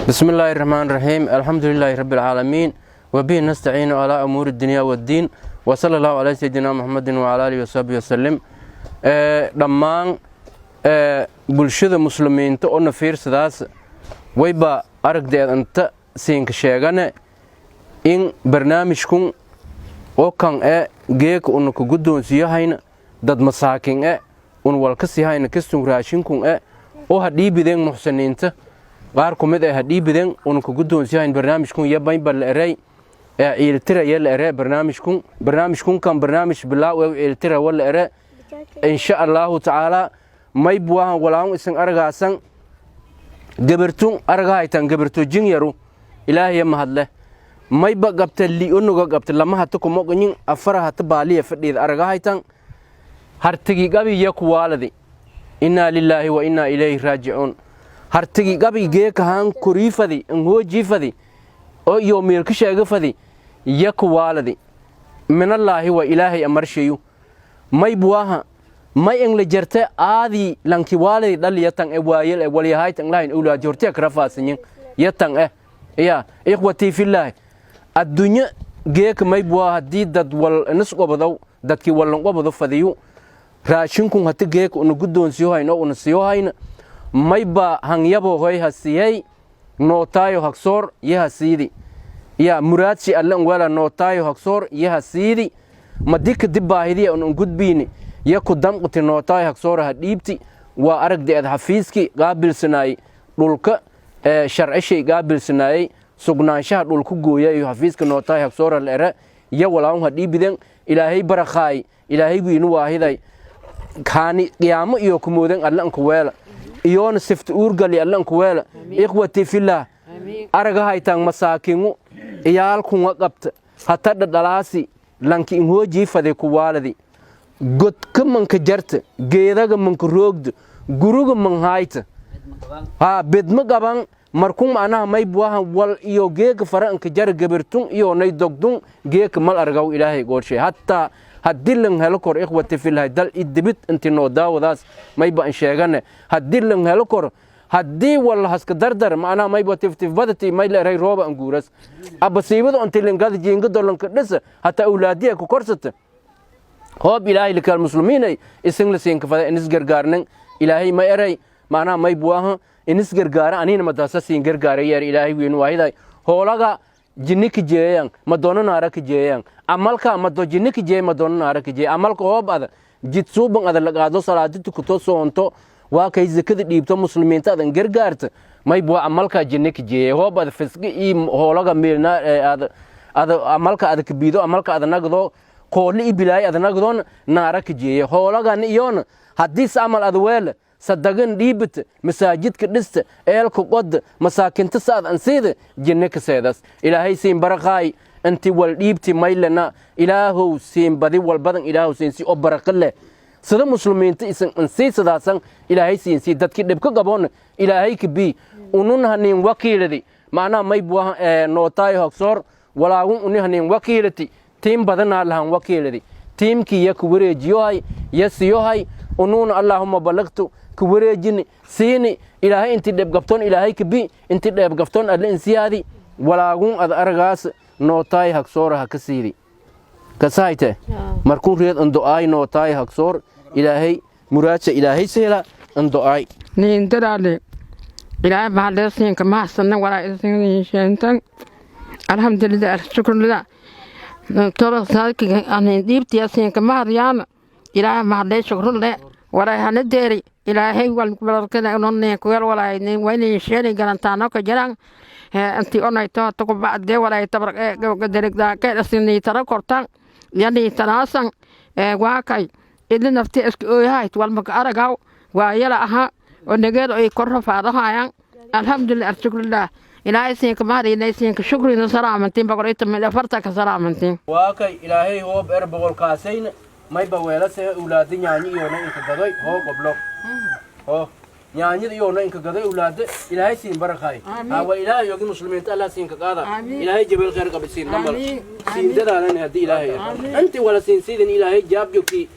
بسم الله الرحمن الرحيم، الحمد لله رب العالمين، وبه نستعين على أمور الدنيا والدين، وصلى الله على سيدنا محمد وعلى آله وصحبه وسلم. Dhammaan bulshada muslimiinta oo na fiirsadaas, wayba aragdeed inta siinka sheegane in barnaamijkun oo kan e geeka una ka guddoonsiiyahayna dad masaakin e un walka siihayna kastun raashinkun e oo ha dhiibideen muxsiniinta qaar ku mid ee ha dhiibideen una ka guddoonsiyahayn barnaamijkun iyo baynba la erey ee ciiltira iyo la ere. Barnaamijkunkan barnaamij bilaaw ee ciiltira wa la ere. Insha Allahu tacaala, maybuahan walaahun isan aragaasan gabartun aragahaytan gabarto jin yaru. Ilaahaya mahadleh, mayba qabta li'onuga qabta lama hata kumoqoñin afara hata baaliya fadhiida aragahaytan hartigi qabiya kuwaaladi. Innaa lilaahi wa innaa ilayhi raajicuun. Hartigi qabi geekahaan koriifadi anhoojiifadi oo iyo miilka sheegafadi ya kuwaaladi. Minallaahi wa Ilaahay amarshayu. Maybuaha may engla jarte aadii lanki waaladi dhali yatan e waayel e walyahaytan lahayn awlaadi hortiya kara faasanyin yatan eh. Ya ikhwatii fillaahi, addunya geeka maybua haddii dad wal inis qobadow dadkii wallan qobado fadiyu raashinkun hata geeka una guddoonsiyohayn oo una siyohayna mayba hangyabo hoy hasiyey nootaayo hagsoor yaha siidi ya muraadsi alle wela nootaayo hagsoor yaha siidi madika dib baahidiya un gudbiini ya ku damqti nootaayo hagsoor ha dhiibti. Waa aragdi ad xafiiski qaabilsanaayey dhulka sharcishay qaabilsanaayey sugnaanshaha dhulka gooya iyo xafiiska nootaayo hagsoor la ere ya walaahun ha dhiibiden. Ilaahay barakhaay, Ilaahay wiinu waahiday kaani qiyaamo iyo kumooden alle anku weela iyoona sifta uurgali alle anku weela. Ikhwatii fillaah, araga haytaan masaakingu iyaalkunga qabta hata dhadhalaasi lanki inhoojii fade kuwaaladi godka manka jarta geedaga manka roogda guruga man hayta ha bedma qaban. Markun macnaha maybuahan wal iyo geeka fara anka jara gabartun iyo nay dogdun geeka mal argaw. Ilaahay goorshay hattaa haddii lan helo kor. Ikhwati fillahi, dal idibid inti noo daawadaas mayba an sheegane haddii lan helo kor, haddii wal haska dardar macnaha mayba tiftifbadati may la eray rooba an guuras abasiibadu inti lingada jiinga dolanka dhisa hataa awlaadiya ku korsata. Hoob Ilaahay likaal muslimiinay isin la siinka fada inis gargaarnan. Ilaahay may eray macnaha may buaha inis gargaara anina madasa siin gargaara yeer. Ilaahay weyn waahiday hoolaga jinni ka jeeyan madoono naara ka jeeyan amalka mado jinni ka jeey madoono naara ka jeey amalka. Hoob ada jid suuban ada laqaado, salaadi tukuto, soonto, waa kay zakada dhiibto, muslimiinta adan gargaarta, may bua amalka jinni ka jeeye. Hoob ada fisqi ii hoolaga meelna ada ada amalka ada kabiido amalka ada nagdo kooli i bilaay ada nagdoon naara ka jeeye hoolagan iyoona. Haddii se amal ada weele sadagan dhiibata, masaajidka dhista, eelka qodda, masaakinta saad ansiida, jinne ka seedas. Ilaahay siin baraqaay. Inti wal dhiibti maylana Ilaahow siin badi walbadan, Ilaahow siin si oo baraqo leh sida muslimiinta isan ansiisadaasan. Ilaahay siin si dadkii dhibka qaboona Ilaahay ka bii unun hanin wakiiladi macnaha may buaha nootaayo hogsoor walaagun uni hanin wakiilati tiim badanaa lahan wakiiladi tiimkii ya ku wareejiyohay ya siyohay unuuna allaahuma balagtu ku wareejini siini. Ilaahay inti dheebgabtoon Ilaahay kabi inti dheebgabtoon alle insiyaadi walaagun ad aragaas nootaay hagsoora ha ka siidi kasahayte. Markuu reed ando'aay nootaay hagsoor Ilaahay muraadsa Ilaahay sehla ando'aay. Niindadaale Ilaahay mahadleesiinka mahadsanna walaa isinsheentan. Alxamdulilah, shukrulillah. Dhiibtiyasiinka mahadyaana Ilaahay mahadlee shukrule walaa hana deeri. Ilaahay walbarkada walaa wayna sheeni garantaano ka jiraan intii onayto tuku bacdee walaa tabar derigdaankeedasini tara kortan yani tanaasan waa kay idin nafti iska ooyahayt walmaka aragaw waayala ahaa oo nageed ay kor rafaadahayaan. Alxamdulilah, alshukrulilah. Ilaahay siinka mahadina siinka shukrina salaamantiin 114 ka salaamantiin. Waa kay Ilaahay hoob er boqolkaasayna mayba weelase awlaada nyaanyo iyoona inka gadoy hoo qoblo hoo nyaanyada iyoona inka gadoy awlaada. Ilaahay siin barakay ha waa Ilaahay ogi muslimiinta Allah siinka qaada. Ilaahay jabal khayr qabi siin dambal siin dadaalan haddii Ilaahay inti wala siin sidin Ilaahay jaab jogti.